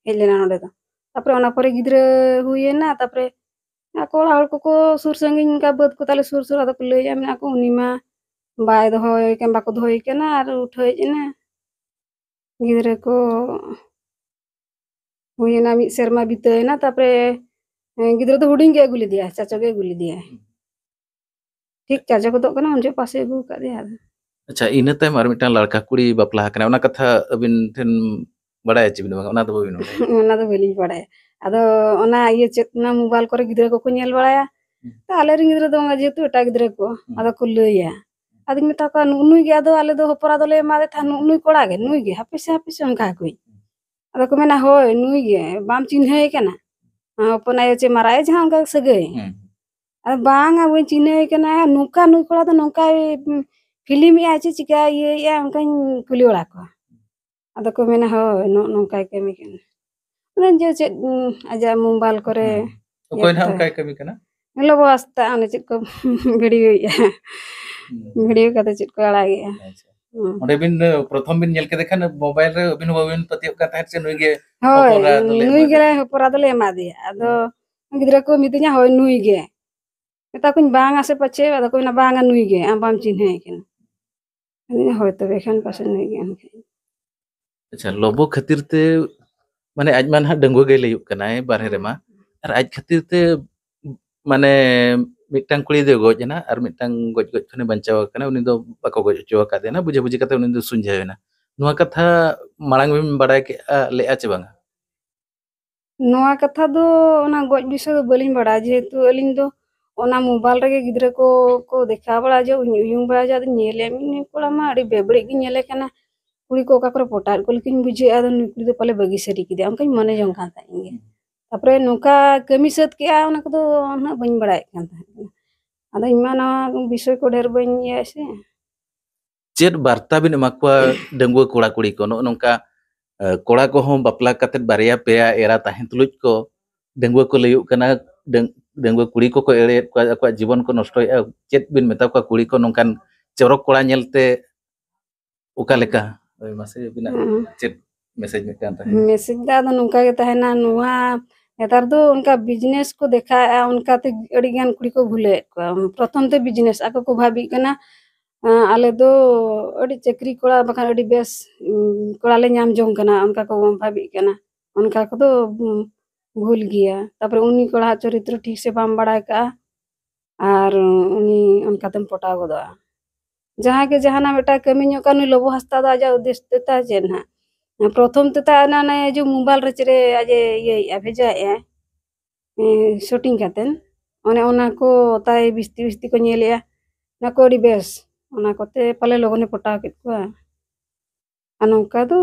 ᱦᱮᱡ ᱞᱮᱱᱟ ᱱᱚᱰᱮ ᱫᱚ᱾ ᱛᱟᱯᱚᱨᱮ ᱚᱱᱟ ᱯᱚᱨᱮ ᱜᱤᱫᱽᱨᱟᱹ ᱦᱩᱭᱮᱱᱟ, ᱛᱟᱯᱚᱨᱮ ᱟᱠᱚ ᱚᱲᱟᱜ ᱦᱚᱲ ᱠᱚᱠᱚ ᱥᱩᱨ ᱥᱟᱺᱜᱤᱧ, ᱚᱱᱠᱟ ᱵᱟᱹᱫᱽ ᱠᱚ ᱛᱟᱞᱮ ᱥᱩᱨ ᱥᱩᱨ, ᱟᱫᱚ ᱠᱚ ᱞᱟᱹᱭᱮᱫᱼᱟ, ᱢᱮᱱᱟ ᱠᱚ, "ᱩᱱᱤ ᱢᱟ ᱵᱟᱭ ᱫᱚᱦᱚᱭ ᱠᱟᱱ, ᱵᱟᱠᱚ ᱫᱚᱦᱚᱭ ᱠᱟᱱᱟ, ᱟᱨ ᱩᱴᱷᱟᱹᱣ ᱦᱮᱡ ᱮᱱᱟ᱾" ᱜᱤᱫᱽᱨᱟᱹ ᱠᱚ ᱦᱩᱭᱮᱱᱟ, ᱢᱤᱫ ᱥᱮᱨᱢᱟ ᱵᱤᱛᱟᱹᱣᱮᱱᱟ, ᱛᱟᱯᱚᱨᱮ, ᱦᱮᱸ, ᱜᱤᱫᱽᱨᱟᱹ ᱫᱚ ᱦᱩᱰᱤᱧ ᱜᱮ ᱟᱹᱜᱩ ᱞᱮᱫᱮᱭᱟ, ᱪᱟᱪᱚ ᱜᱮ ᱟᱹᱜᱩ ᱞᱮᱫᱮᱭᱟᱭ᱾ ᱦᱩᱸ᱾ ᱴᱷᱤᱠ ᱪᱟᱪᱚ ᱜᱚᱫᱚᱜ ᱠᱟᱱᱟ, ᱩᱱ ᱡᱚᱦᱚᱜ ᱯᱟᱥᱮ ᱟᱹᱜᱩ ᱟᱠᱟᱫ ᱫᱮᱭᱟ ᱟᱫᱚ᱾ ᱟᱪᱪᱷᱟ, ᱤᱱᱟᱹ ᱛᱟᱭᱚᱢ ᱟᱨ ᱢᱤᱫᱴᱟᱝ ᱞᱟᱲᱠᱟ ᱠᱩᱲᱤ ᱵᱟᱯᱞᱟ ᱟᱠᱟᱱᱟ, ᱚᱱᱟ ᱠᱟᱛᱷᱟ ᱟᱹᱵᱤᱱ ᱴᱷᱮᱱ ᱵᱟᱲᱟᱭᱟ ᱪᱮ ᱵᱟᱝ? ᱚᱱᱟ ᱫᱚ ᱵᱟᱹᱵᱤᱱ ᱵᱟᱲᱟᱭᱟ? ᱚᱱᱟ ᱫᱚ ᱵᱟᱹᱞᱤᱧ ᱵᱟᱲᱟᱭᱟ᱾ ᱟᱫᱚ ᱚᱱᱟ ᱤᱭᱟᱹ ᱪᱮᱫ, ᱚᱱᱟ ᱢᱳᱵᱟᱭᱤᱞ ᱠᱚᱨᱮ ᱜᱤᱫᱽᱨᱟᱹ ᱠᱚᱠᱚ ᱧᱮᱞ ᱵᱟᱲᱟᱭᱟ᱾ ᱦᱩᱸ᱾ ᱛᱚ ᱟᱞᱮᱨᱮᱱ ᱜᱤᱫᱽᱨᱟᱹ ᱫᱚ ᱵᱟᱝᱟ, ᱡᱮᱦᱮᱛᱩ ᱮᱴᱟᱜ ᱜᱤᱫᱽᱨᱟᱹ ᱠᱚ, ᱦᱩᱸ᱾ ᱟᱫᱚ ᱠᱚ ᱞᱟᱹᱭᱟ᱾ ᱟᱫᱚᱧ ᱢᱮᱛᱟ ᱠᱚᱣᱟ, "ᱱᱩᱜᱼᱩ ᱱᱩᱭ ᱜᱮ ᱟᱫᱚ ᱟᱞᱮ ᱫᱚ ᱦᱚᱯᱚᱨᱟ ᱫᱚᱞᱮ ᱮᱢᱟᱫᱮ ᱛᱟᱦᱮᱸᱫ, ᱱᱩᱜᱼᱩ ᱱᱩᱭ ᱠᱚᱲᱟ ᱜᱮ, ᱱᱩᱭ ᱜᱮ, ᱦᱟᱯᱮ ᱥᱮ, ᱦᱟᱯᱮ ᱥᱮ", ᱚᱱᱠᱟ ᱟᱠᱚᱣᱤᱡ᱾ ᱟᱫᱚ ᱠᱚ ᱢᱮᱱᱟ, "ᱦᱳᱭ, ᱱᱩᱭ ᱜᱮ, ᱵᱟᱢ ᱪᱤᱱᱦᱟᱹᱭᱮ ᱠᱟᱱᱟ?" ᱦᱚᱯᱚᱱ ᱟᱭᱳ ᱪᱮ ᱢᱟᱨᱟᱝ ᱟᱭᱳ, ᱡᱟᱦᱟᱸ ᱚᱱᱠᱟ ᱥᱟᱹᱜᱟᱹᱭ᱾ ᱦᱩᱸ᱾ ᱟᱫᱚ, "ᱵᱟᱝᱟ, ᱵᱟᱹᱧ ᱪᱤᱱᱦᱟᱹᱣᱮ ᱠᱟᱱᱟ, ᱱᱚᱝᱠᱟ ᱱᱩᱭ ᱠᱚᱲᱟ ᱫᱚ ᱱᱚᱝᱠᱟᱭ, ᱩᱸ, ᱯᱷᱤᱞᱤᱢᱮᱜᱼᱟ ᱪᱮ ᱪᱤᱠᱟ ᱤᱭᱟᱹᱭᱮᱜᱼᱟ?" ᱚᱱᱠᱟᱧ ᱠᱩᱞᱤ ᱵᱟᱲᱟ ᱠᱚᱣᱟ᱾ ᱟᱫᱚ ᱠᱚ ᱢᱮᱱᱟ, "ᱦᱳᱭ, ᱱᱚᱜᱼᱚ ᱱᱚᱝᱠᱟᱭ ᱠᱟᱹᱢᱤ ᱠᱟᱱᱟ᱾ ᱚᱱᱮ ᱡᱮ ᱪᱮᱫ, ᱩᱸ, ᱟᱡᱟᱜ ᱢᱳᱵᱟᱭᱤᱞ ᱠᱚᱨᱮ ᱦᱩᱸ᱾ ᱚᱠᱚᱭ ᱧᱮᱞ ᱱᱟᱦᱟᱜ ᱛᱮ᱾ ᱚᱱᱠᱟᱭ ᱠᱟᱹᱢᱤ ᱠᱟᱱᱟ?" ᱞᱚᱵᱚ ᱦᱟᱸᱥᱫᱟ ᱚᱱᱮ ᱪᱮᱫ ᱠᱚ ᱵᱷᱤᱰᱤᱭᱳᱭᱮᱜᱼᱟ᱾ ᱦᱩᱸ᱾ ᱵᱷᱤᱰᱤᱭᱳ ᱠᱟᱛᱮ ᱪᱮᱫ ᱠᱚ ᱟᱲᱟᱜᱮᱜᱼᱟ᱾ ᱟᱪᱪᱷᱟ᱾ ᱦᱩᱸ᱾ ᱚᱸᱰᱮ ᱵᱤᱱ, ᱯᱨᱚᱛᱷᱚᱢ ᱵᱤᱱ ᱧᱮᱞ ᱠᱮᱫᱮ ᱠᱷᱟᱱ ᱢᱳᱵᱟᱭᱤᱞ ᱨᱮ ᱟᱹᱵᱤᱱ ᱦᱚᱸ ᱵᱟᱹᱵᱤᱱ ᱯᱟᱹᱛᱭᱟᱹᱜ ᱠᱟᱱ ᱛᱟᱦᱮᱸᱫ ᱥᱮ ᱱᱩᱭ ᱜᱮ ᱦᱳᱭ, ᱦᱚᱯᱚᱱ ᱮᱨᱟ ᱫᱚᱞᱮ ᱱᱩᱭ ᱮᱢᱟ ᱜᱮᱞᱮ ᱫᱮᱭᱟ? ᱦᱚᱯᱚᱱ ᱮᱨᱟ ᱫᱚᱞᱮ ᱮᱢᱟ ᱫᱮᱭᱟ᱾ ᱟᱫᱚ ᱦᱩᱸ᱾ ᱜᱤᱫᱽᱨᱟᱹ ᱠᱚ ᱢᱤᱛᱟᱹᱧᱟ, "ᱦᱳᱭ, ᱱᱩᱭ ᱜᱮ᱾" ᱢᱮᱛᱟ ᱠᱚᱣᱟᱧ, "ᱵᱟᱝᱟ ᱥᱮ ᱯᱟᱪᱮ?" ᱟᱫᱚ ᱠᱚ ᱢᱮᱱᱟ, "ᱵᱟᱝᱟ, ᱱᱩᱭ ᱜᱮ, ᱟᱢ ᱵᱟᱢ ᱪᱤᱱᱦᱟᱹᱭᱮ ᱠᱟᱱᱟ᱾" ᱟᱫᱚᱧ ᱢᱮᱱᱟ, "ᱦᱳᱭ, ᱛᱚᱵᱮ ᱠᱷᱟᱱ ᱯᱟᱥᱮᱡ ᱱᱩᱭ ᱜᱮ ᱮᱱᱠᱷᱟᱱ᱾" ᱟᱪᱪᱷᱟ, ᱞᱚᱵᱚ ᱠᱷᱟᱹᱛᱤᱨ ᱛᱮ, ᱢᱟᱱᱮ, ᱟᱡ ᱢᱟ ᱱᱟᱦᱟᱜ ᱰᱟᱺᱜᱩᱣᱟᱹ ᱜᱮ ᱞᱟᱹᱭᱩᱜ ᱠᱟᱱᱟᱭ ᱵᱟᱨᱦᱮ ᱨᱮᱢᱟ, ᱟᱨ ᱟᱡ ᱠᱷᱟᱹᱛᱤᱨ ᱛᱮ, ᱢᱟᱱᱮ, ᱢᱤᱫᱴᱟᱝ ᱠᱩᱲᱤ ᱫᱚᱭ ᱜᱚᱡ ᱮᱱᱟ ᱟᱨ ᱢᱤᱫᱴᱟᱝ ᱜᱚᱡ ᱜᱚᱡ ᱠᱷᱚᱱᱮ ᱵᱟᱧᱪᱟᱣ ᱟᱠᱟᱱᱟ, ᱩᱱᱤ ᱫᱚ ᱵᱟᱠᱚ ᱜᱚᱡ ᱦᱚᱪᱚ ᱟᱠᱟᱫᱮᱭᱟ, ᱵᱩᱡᱷᱟᱹ ᱵᱩᱡᱷᱤ ᱠᱟᱛᱮ ᱩᱱᱤ ᱫᱚ ᱥᱩᱧᱡᱟᱹᱣ ᱮᱱᱟ᱾ ᱱᱚᱣᱟ ᱠᱟᱛᱷᱟ ᱢᱟᱲᱟᱝ ᱵᱤᱱ ᱵᱟᱲᱟᱭ ᱠᱮᱜᱼᱟ, ᱞᱮᱜᱼᱟ ᱪᱮ ᱵᱟᱝᱟ? ᱱᱚᱣᱟ ᱠᱟᱛᱷᱟ ᱫᱚ, ᱚᱱᱟ ᱜᱚᱡ ᱵᱤᱥᱚᱭ ᱫᱚ ᱵᱟᱹᱞᱤᱧ ᱵᱟᱲᱟᱭᱟ, ᱡᱮᱦᱮᱛᱩ ᱟᱹᱞᱤᱧ ᱫᱚ ᱚᱱᱟ ᱢᱳᱵᱟᱭᱤᱞ ᱨᱮᱜᱮ ᱜᱤᱫᱽᱨᱟᱹ ᱠᱚ, ᱠᱚ ᱫᱮᱠᱷᱟᱣ ᱵᱟᱲᱟ ᱡᱚᱜ, ᱩᱭᱩᱝ ᱵᱟᱲᱟ ᱡᱚᱜ, ᱟᱫᱚᱧ ᱧᱮᱞᱮᱫ, ᱱᱩᱭ ᱠᱚᱲᱟ ᱢᱟ ᱟᱹᱰᱤ ᱵᱮᱵᱟᱹᱲᱤᱡ ᱜᱤᱧ ᱧᱮᱞᱮ ᱠᱟᱱᱟ, ᱠᱩᱲᱤ ᱠᱚ ᱚᱠᱟ ᱠᱚᱨᱮ ᱯᱚᱴᱟᱣᱮᱫ ᱠᱚ ᱞᱮᱠᱟᱧ ᱵᱩᱡᱷᱟᱹᱣᱮᱫᱼᱟ, ᱟᱫᱚ ᱱᱩᱭ ᱠᱩᱲᱤ ᱫᱚ ᱯᱟᱞᱮ ᱵᱟᱹᱜᱤ ᱥᱟᱹᱨᱤ ᱠᱮᱫᱮᱭᱟ, ᱚᱱᱠᱟᱧ ᱢᱚᱱᱮ ᱡᱚᱝ ᱠᱟᱱ ᱛᱟᱦᱮᱸᱫ ᱜᱮ᱾ ᱛᱟᱨᱯᱚᱨᱮ ᱱᱚᱝᱠᱟ ᱠᱟᱹᱢᱤ ᱥᱟᱹᱛ ᱠᱮᱜᱼᱟ, ᱚᱱᱟ ᱠᱚᱫᱚ ᱩᱱᱟᱹᱜ ᱵᱟᱹᱧ ᱵᱟᱲᱟᱭᱮᱫ ᱠᱟᱱ ᱛᱟᱦᱮᱸᱫ᱾ ᱟᱫᱚ ᱤᱧ ᱢᱟ ᱱᱚᱣᱟ ᱵᱤᱥᱚᱭ ᱠᱚ ᱰᱷᱮᱨ ᱵᱟᱹᱧ ᱤᱭᱟᱹᱭᱟ ᱥᱮ᱾ ᱪᱮᱫ ᱵᱟᱨᱛᱟ ᱵᱤᱱ ᱮᱢᱟ ᱠᱚᱣᱟ ᱰᱟᱺᱜᱩᱣᱟᱹ ᱠᱚᱲᱟ ᱠᱩᱲᱤ ᱠᱚ? ᱱᱚᱜᱼᱚ ᱱᱚᱝᱠᱟ, ᱮ, ᱠᱚᱲᱟ ᱠᱚᱦᱚᱸ ᱵᱟᱯᱞᱟ ᱠᱟᱛᱮᱫ ᱵᱟᱨᱭᱟ ᱯᱮᱭᱟ ᱮᱨᱟ ᱛᱟᱦᱮᱸ ᱛᱩᱞᱩᱡ ᱠᱚ, ᱰᱟᱺᱜᱩᱣᱟᱹ ᱠᱚ ᱞᱟᱹᱭᱩᱜ ᱠᱟᱱᱟ, ᱰᱟᱹᱝ-, ᱰᱟᱺᱜᱩᱣᱟᱹ ᱠᱩᱲᱤ ᱠᱚᱠᱚ ᱮᱲᱮᱭᱮᱫ ᱠᱚᱣᱟ, ᱟᱠᱚᱣᱟᱜ ᱡᱤᱵᱚᱱ ᱠᱚ ᱱᱚᱥᱴᱚᱭᱮᱫᱼᱟ᱾ ᱪᱮᱫ ᱵᱤᱱ ᱢᱮᱛᱟ ᱠᱚᱣᱟ ᱠᱩᱲᱤ ᱠᱚ ᱱᱚᱝᱠᱟᱱ ᱪᱚᱨᱚᱠ ᱠᱚᱲᱟ ᱧᱮᱞᱛᱮ ᱚᱠᱟ ᱞᱮᱠᱟ? ᱦᱳᱭ, ᱢᱟᱥᱮ ᱟᱹᱵᱤᱱᱟᱜ ᱦᱮᱸ᱾ ᱪᱮᱫ ᱢᱮᱥᱮᱡᱽ ᱢᱤᱫᱴᱟᱝ ᱛᱟᱦᱮᱱᱟ? ᱢᱮᱥᱮᱡᱽ ᱫᱚ ᱟᱫᱚ ᱱᱚᱝᱠᱟ ᱜᱮ ᱛᱟᱦᱮᱱᱟ, ᱱᱚᱣᱟ ᱱᱮᱛᱟᱨ ᱫᱚ ᱚᱱᱠᱟ ᱵᱤᱡᱽᱱᱮᱥ ᱠᱚ ᱫᱮᱠᱷᱟᱣᱮᱫᱼᱟ, ᱚᱱᱠᱟᱛᱮ ᱟᱹᱰᱤᱜᱟᱱ ᱠᱩᱲᱤ ᱠᱚ ᱵᱷᱩᱞᱟᱹᱣᱮᱫ ᱠᱚᱣᱟ᱾ ᱯᱨᱚᱛᱷᱚᱢ ᱛᱮ ᱵᱤᱡᱽᱱᱮᱥ, ᱟᱠᱚ ᱠᱚ ᱵᱷᱟᱵᱤᱜ ᱠᱟᱱᱟ, ᱟᱸ, ᱟᱞᱮ ᱫᱚ ᱟᱹᱰᱤ ᱪᱟᱹᱠᱨᱤ ᱠᱚᱲᱟ ᱵᱟᱠᱷᱟᱱ ᱟᱹᱰᱤ ᱵᱮᱥ, ᱩᱸ, ᱠᱚᱲᱟ ᱞᱮ ᱧᱟᱢ ᱡᱚᱝ ᱠᱟᱱᱟ, ᱚᱱᱠᱟ ᱠᱚ ᱵᱷᱟᱵᱤᱜ ᱠᱟᱱᱟ᱾ ᱚᱱᱠᱟ ᱠᱚᱫᱚ, ᱩᱸ, ᱵᱷᱩᱞ ᱜᱮᱭᱟ᱾ ᱛᱟᱨᱯᱚᱨᱮ ᱩᱱᱤ ᱠᱚᱲᱟᱣᱟᱜ ᱪᱚᱨᱤᱛᱨᱚ ᱴᱷᱤᱠ ᱥᱮ ᱵᱟᱢ ᱵᱟᱲᱟᱭ ᱠᱟᱜᱼᱟ, ᱟᱨ ᱩᱱᱤ ᱚᱱᱠᱟᱛᱮᱢ ᱯᱚᱴᱟᱣ ᱜᱚᱫᱚᱜᱼᱟ᱾ ᱡᱟᱦᱟᱸᱭ ᱜᱮ ᱡᱟᱦᱟᱱᱟᱜ ᱢᱤᱫᱴᱟᱝ ᱠᱟᱹᱢᱤ ᱧᱚᱜ ᱠᱟᱱ, ᱱᱩᱭ ᱞᱚᱵᱚ ᱦᱟᱸᱥᱫᱟ ᱫᱚ ᱟᱡᱟᱜ ᱩᱫᱽᱫᱮᱥ ᱛᱮ ᱛᱟᱭ ᱪᱮᱫ ᱱᱟᱦᱟᱜ? ᱯᱨᱚᱛᱷᱚᱢ ᱛᱮ ᱛᱟᱭ ᱚᱱᱟ, ᱚᱱᱮ ᱡᱮ ᱢᱳᱵᱟᱭᱤᱞ ᱨᱮ ᱪᱮᱫ ᱨᱮ ᱟᱡ ᱮ ᱤᱭᱟᱹᱭᱮᱫᱼᱟ, ᱵᱷᱮᱡᱟᱭᱮᱫᱼᱟ, ᱮᱸ, ᱥᱩᱴᱤᱝ ᱠᱟᱛᱮᱱ, ᱚᱱᱮ ᱚᱱᱟ ᱠᱚ ᱛᱟᱭ ᱵᱤᱥᱛᱤ ᱵᱤᱥᱛᱤ ᱠᱚ ᱧᱮᱞᱮᱫᱼᱟ, ᱚᱱᱟ ᱠᱚ ᱟᱹᱰᱤ ᱵᱮᱥ, ᱚᱱᱟ ᱠᱚᱛᱮ ᱯᱟᱞᱮ ᱞᱚᱜᱚᱱᱮ ᱯᱚᱴᱟᱣ ᱠᱮᱫ ᱠᱚᱣᱟ᱾ ᱟᱨ ᱱᱚᱝᱠᱟ ᱫᱚ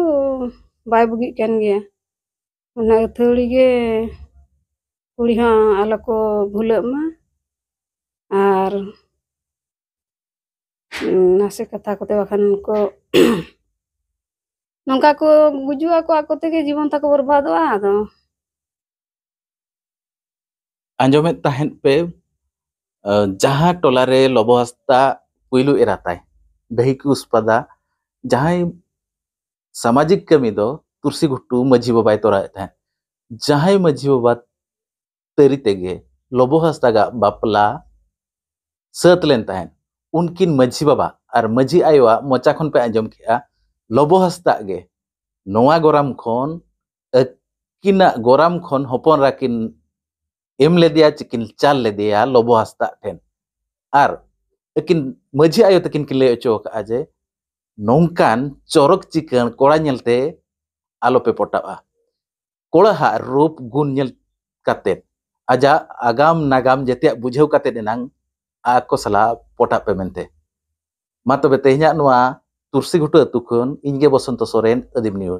ᱵᱟᱭ ᱵᱩᱜᱤᱜ ᱠᱟᱱ ᱜᱮᱭᱟ᱾ ᱚᱱᱟ ᱟᱹᱛᱷᱟᱹᱲᱤ ᱜᱮ ᱠᱩᱲᱤ ᱦᱚᱸ ᱟᱞᱚ ᱠᱚ ᱵᱷᱩᱞᱟᱹᱜ ᱢᱟ᱾ ᱟᱨ ᱱᱟᱥᱮ ᱠᱟᱛᱷᱟ ᱠᱚᱛᱮ ᱵᱟᱠᱷᱟᱱ ᱠᱚ ᱱᱚᱝᱠᱟ ᱠᱚ ᱜᱩᱡᱩᱜ ᱟᱠᱚ, ᱟᱠᱚ ᱛᱮᱜᱮ ᱡᱤᱵᱚᱱ ᱛᱟᱠᱚ ᱵᱚᱨᱵᱟᱫᱚᱜᱼᱟ᱾ ᱟᱫᱚ ᱟᱸᱡᱚᱢᱮᱫ ᱛᱟᱦᱮᱸᱫ ᱯᱮ, ᱟᱸ, ᱡᱟᱦᱟᱸ ᱴᱚᱞᱟ ᱨᱮ ᱞᱚᱵᱚ ᱦᱟᱸᱥᱫᱟ ᱯᱩᱭᱞᱩ ᱮᱨᱟ ᱛᱟᱭ, ᱰᱟᱹᱦᱤ ᱠᱩᱥᱯᱟᱫᱟ, ᱡᱟᱦᱟᱸᱭ ᱥᱟᱢᱟᱡᱤᱠ ᱠᱟᱹᱢᱤ ᱫᱚ ᱛᱩᱨᱥᱤ ᱜᱷᱩᱴᱩ ᱢᱟᱹᱡᱷᱤ ᱵᱟᱵᱟᱭ ᱛᱚᱨᱟᱣᱮᱫ ᱛᱟᱦᱮᱸᱫ, ᱡᱟᱦᱟᱸᱭ ᱢᱟᱹᱡᱷᱤ ᱵᱟᱵᱟ ᱛᱟᱹᱨᱤ ᱛᱮᱜᱮ ᱞᱚᱵᱚ ᱦᱟᱸᱥᱫᱟᱜᱟᱜ ᱵᱟᱯᱞᱟ ᱥᱟᱹᱛ ᱞᱮᱱ ᱛᱟᱦᱮᱸᱫ, ᱩᱱᱠᱤᱱ ᱢᱟᱹᱡᱷᱤ ᱵᱟᱵᱟ ᱟᱨ ᱢᱟᱹᱡᱷᱤ ᱟᱭᱳᱣᱟᱜ ᱢᱚᱪᱟ ᱠᱷᱚᱱ ᱯᱮ ᱟᱸᱡᱚᱢ ᱠᱮᱜᱼᱟ, ᱞᱚᱵᱚ ᱦᱟᱸᱥᱫᱟᱜ ᱜᱮ ᱱᱚᱣᱟ ᱜᱚᱨᱟᱢ ᱠᱷᱚᱱ, ᱟᱹᱠᱤᱱᱟᱜ ᱜᱚᱨᱟᱢ ᱠᱷᱚᱱ ᱦᱚᱯᱚᱱ ᱮᱨᱟ ᱠᱤᱱ ᱮᱢ ᱞᱮᱫᱮᱭᱟ, ᱪᱮᱠᱤᱱ ᱪᱟᱞ ᱞᱮᱫᱮᱭᱟ ᱞᱚᱵᱚ ᱦᱟᱸᱥᱫᱟᱜ ᱴᱷᱮᱱ᱾ ᱟᱨ ᱟᱹᱠᱤᱱ ᱢᱟᱹᱡᱷᱤ ᱟᱭᱳ ᱛᱟᱹᱠᱤᱱ ᱠᱤᱱ ᱞᱟᱹᱭ ᱦᱚᱪᱚ ᱟᱠᱟᱫᱼᱟ ᱡᱮ ᱱᱚᱝᱠᱟᱱ ᱪᱚᱨᱚᱠ ᱪᱤᱠᱟᱹᱬ ᱠᱚᱲᱟ ᱧᱮᱞᱛᱮ ᱟᱞᱚᱯᱮ ᱯᱚᱴᱟᱜᱼᱟ᱾ ᱠᱚᱲᱟ ᱦᱟᱜ ᱨᱩᱯ ᱜᱩᱱ ᱧᱮᱞ ᱠᱟᱛᱮᱫ, ᱟᱡᱟᱜ ᱟᱜᱟᱢ ᱱᱟᱜᱟᱢ ᱡᱮᱛᱮᱭᱟᱜ ᱵᱩᱡᱷᱟᱹᱣ ᱠᱟᱛᱮᱫ ᱮᱱᱟᱝ ᱟᱠᱚ ᱥᱟᱞᱟᱜ ᱯᱚᱴᱟᱜ ᱯᱮ ᱢᱮᱱᱛᱮ᱾ ᱢᱟ ᱛᱚᱵᱮ ᱛᱮᱦᱮᱧᱟᱜ ᱱᱚᱣᱟ ᱛᱩᱨᱥᱤ ᱜᱷᱩᱴᱩ ᱟᱹᱛᱩ ᱠᱷᱚᱱ ᱤᱧ ᱜᱮ ᱵᱚᱥᱚᱱᱛᱚ ᱥᱚᱨᱮᱱ, ᱟᱹᱫᱤᱢ ᱱᱤᱭᱩᱡᱽ᱾